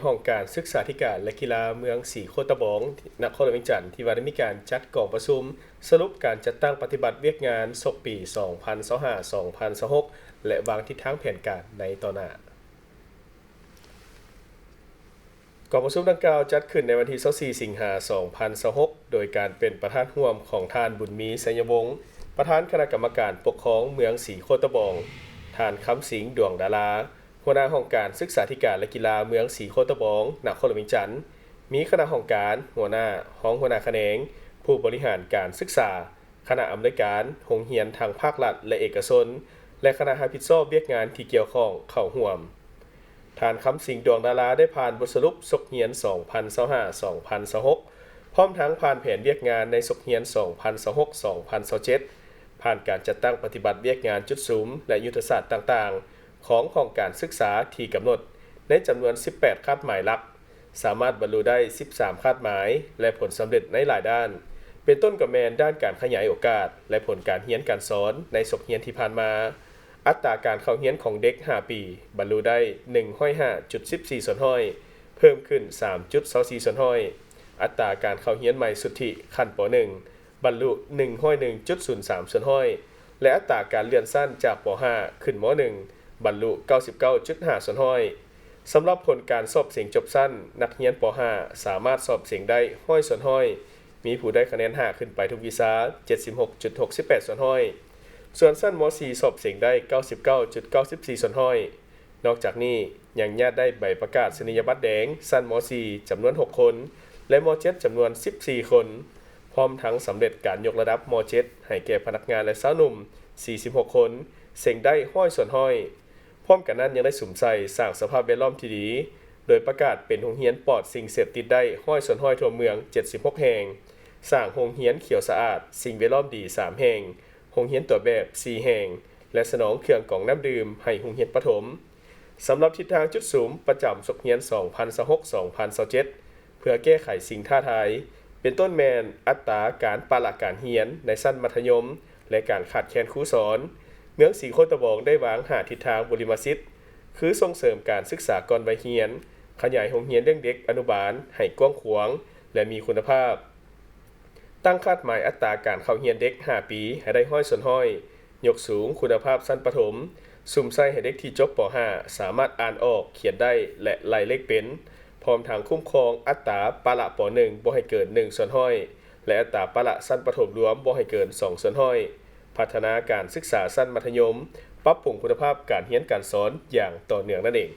ຫ້ອງການສຶກສາທິການ ແລະ ກິລາເມືອງສີໂຄດຕະບອງ ນະຄອນຫຼວງວຽງຈັນ ທີ່ວ່າໄດ້ມີການຈັດກອງປະຊຸມສະຫຼຸບການຈັດຕັ້ງປະຕິບັດວຽກງານສົກປີສອງພັນຊາວຫ້າ ສອງພັນຊາວຫົກ ແລະ ວາງທິດທາງແຜນການໃນຕໍ່ໜ້າ. ກອງປະຊຸມດັ່ງກ່າວຈັດຂຶ້ນໃນວັນທີຊາວສີ່ ສິງຫາ ສອງພັນຊາວຫົກ ໂດຍການເປັນປະທານຮ່ວມຂອງທ່ານ ບຸນມີ ໄຊຍະວົງ ປະທານຄະນະກຳມະການປົກຄອງເມືອງສີໂຄດຕະບອງ, ທ່ານ ຄຳສິງ ດວງດາລາ ຫົວໜ້າຫ້ອງການສຶກສາທິການ ແລະ ກິລາເມືອງສີໂຄດຕະບອງ ນະຄອນຫຼວງວຽງຈັນ, ມີຄະນະຫ້ອງການ, ຫົວໜ້າ, ຮອງຫົວໜ້າຂະແໜງ, ຜູ້ບໍລິຫານການສຶກສາ, ຄະນະອຳນວຍການໂຮງຮຽນທັງພາກລັດ ແລະ ເອກະຊົນ ແລະ ຄະນະຮັບຜິດຊອບວຽກງານທີ່ກ່ຽວຂ້ອງເຂົ້າຮ່ວມ. ທ່ານ ຄຳສິງ ດວງດາລາ ໄດ້ຜ່ານບົດສະຫຼຸບສົກຮຽນສອງພັນຊາວຫ້າ ສອງພັນຊາວຫົກ ພ້ອມທັງຜ່ານແຜນວຽກງານໃນສົກຮຽນສອງພັນຊາວຫົກ ສອງພັນຊາວເຈັດ ຜ່ານການຈັດຕັ້ງປະຕິບັດວຽກງານຈຸດສຸມ ແລະ ຍຸດທະສາດຕ່າງໆ ຂອງຫ້ອງການສຶກສາທີ່ກຳນົດໃນຈຳນວນສິບແປດຄາດໝາຍຫຼັກ, ສາມາດບັນລຸໄດ້ສິບສາມຄາດໝາຍ ແລະ ຜົນສຳເລັດໃນຫຼາຍດ້ານ, ເປັນຕົ້ນກໍແມ່ນດ້ານການຂະຫຍາຍໂອກາດ ແລະ ຜົນການຮຽນການສອນໃນສົກຮຽນທີ່ຜ່ານມາ. ອັດຕາການເຂົ້າຮຽນຂອງເດັກຫ້າປີ ບັນລຸໄດ້ໜຶ່ງຮ້ອຍຫ້າຈຸດສິບສີ່ສ່ວນຮ້ອຍ ເພີ່ມຂຶ້ນສາມຈຸດຊາວສີ່ສ່ວນຮ້ອຍ. ອັດຕາການເຂົ້າຮຽນໃໝ່ສຸດທິຂັ້ນ ປ.ໜຶ່ງ ບັນລຸໜຶ່ງຮ້ອຍໜຶ່ງຈຸດສູນສາມສ່ວນຮ້ອຍ ແລະ ອັດຕາການເລື່ອນຊັ້ນຈາກ ປ.ຫ້າ ຂຶ້ນ ມ.ໜຶ່ງ ບັນລຸເກົ້າສິບເກົ້າຈຸດຫ້າສ່ວນຮ້ອຍ. ສຳລັບຜົນການສອບເສັງຈົບຊັ້ນ, ນັກຮຽນ ປ.ຫ້າ ສາມາດສອບເສັງໄດ້ຮ້ອຍສ່ວນຮ້ອຍ, ມີຜູ້ໄດ້ຄະແນນຫ້າຂຶ້ນໄປທຸກວິຊາ ເຈັດສິບຫົກຈຸດຫົກສິບແປດສ່ວນຮ້ອຍ, ສ່ວນຊັ້ນ ມ.ສີ່ ສອບເສັງໄດ້ເກົ້າສິບເກົ້າຈຸດເກົ້າສິບສີ່ສ່ວນຮ້ອຍ. ນອກຈາກນີ້ ຍັງຍາດໄດ້ໃບປະກາດນິຍະບັດແດງຊັ້ນ ມ.ສີ່ ຈຳນວນຫົກຄົນ ແລະ ມ.ເຈັດ ຈຳນວນສິບສີ່ຄົນ, ພ້ອມທັງສຳເລັດການຍົກລະດັບ ມ.ເຈັດ ໃຫ້ແກ່ພະນັກງານ ແລະ ຊາວໜຸ່ມ ສີ່ສິບຫົກຄົນ, ເສັງໄດ້ຮ້ອຍສ່ວນຮ້ອຍ. ພ້ອມກັນນັ້ນ ຍັງໄດ້ສຸມໃສ່ສ້າງສະພາບແວດລ້ອມທີ່ດີ, ໂດຍປະກາດເປັນໂຮງຮຽນປອດສິ່ງເສບຕິດໄດ້ຮ້ອຍສ່ວນຮ້ອຍທົ່ວເມືອງ ເຈັດສິບຫົກແຫ່ງ, ສ້າງໂຮງຮຽນຂຽວສະອາດ, ສິ່ງແວດລ້ອມດີ ສາມແຫ່ງ, ໂຮງຮຽນຕົວແບບ ສີ່ແຫ່ງ ແລະ ສະໜອງເຄື່ອງກອງນ້ຳດື່ມໃຫ້ໂຮງຮຽນປະຖົມ. ສຳລັບທິດທາງຈຸດສຸມປະຈຳສົກຮຽນສອງພັນຊາວຫົກ ສອງພັນຊາວເຈັດ ເພື່ອແກ້ໄຂສິ່ງທ້າທາຍ ເປັນຕົ້ນແມ່ນອັດຕາການປະລະການຮຽນໃນຊັ້ນມັດທະຍົມ ແລະ ການຂາດແຄນຄູສອນ, ເມືອງສີໂຄດຕະບອງໄດ້ວາງຫ້າທິດທາງບຸລິມະສິດ ຄື ສົ່ງເສີມການສຶກສາກ່ອນໄວຮຽນ, ຂະຫຍາຍໂຮງຮຽນລ້ຽງເດັກອະນຸບານໃຫ້ກວ້າງຂວາງ ແລະ ມີຄຸນນະພາບ, ຕັ້ງຄາດໝາຍອັດຕາການເຂົ້າຮຽນເດັກຫ້າປີໃຫ້ໄດ້ຮ້ອຍສ່ວນຮ້ອຍ, ຍົກສູງຄຸນນະພາບຊັ້ນປະຖົມ, ສຸມໃສ່ໃຫ້ເດັກທີ່ຈົບ ປ.ຫ້າ ສາມາດອ່ານອອກ, ຂຽນໄດ້ ແລະ ໄລ່ເລກເປັນ, ພ້ອມທັງຄຸ້ມຄອງອັດຕາປະລະ ປ.ໜຶ່ງ ບໍ່ໃຫ້ເກີນໜຶ່ງສ່ວນຮ້ອຍ ແລະ ອັດຕາປະລະຊັ້ນປະຖົມລວມບໍ່ໃຫ້ເກີນສອງສ່ວນຮ້ອຍ, ພັດທະນາການສຶກສາຊັ້ນມັດທະຍົມ, ປັບປຸງຄຸນນະພາບການຮຽນການສອນຢ່າງຕໍ່ເນື່ອງນັ້ນເອງ.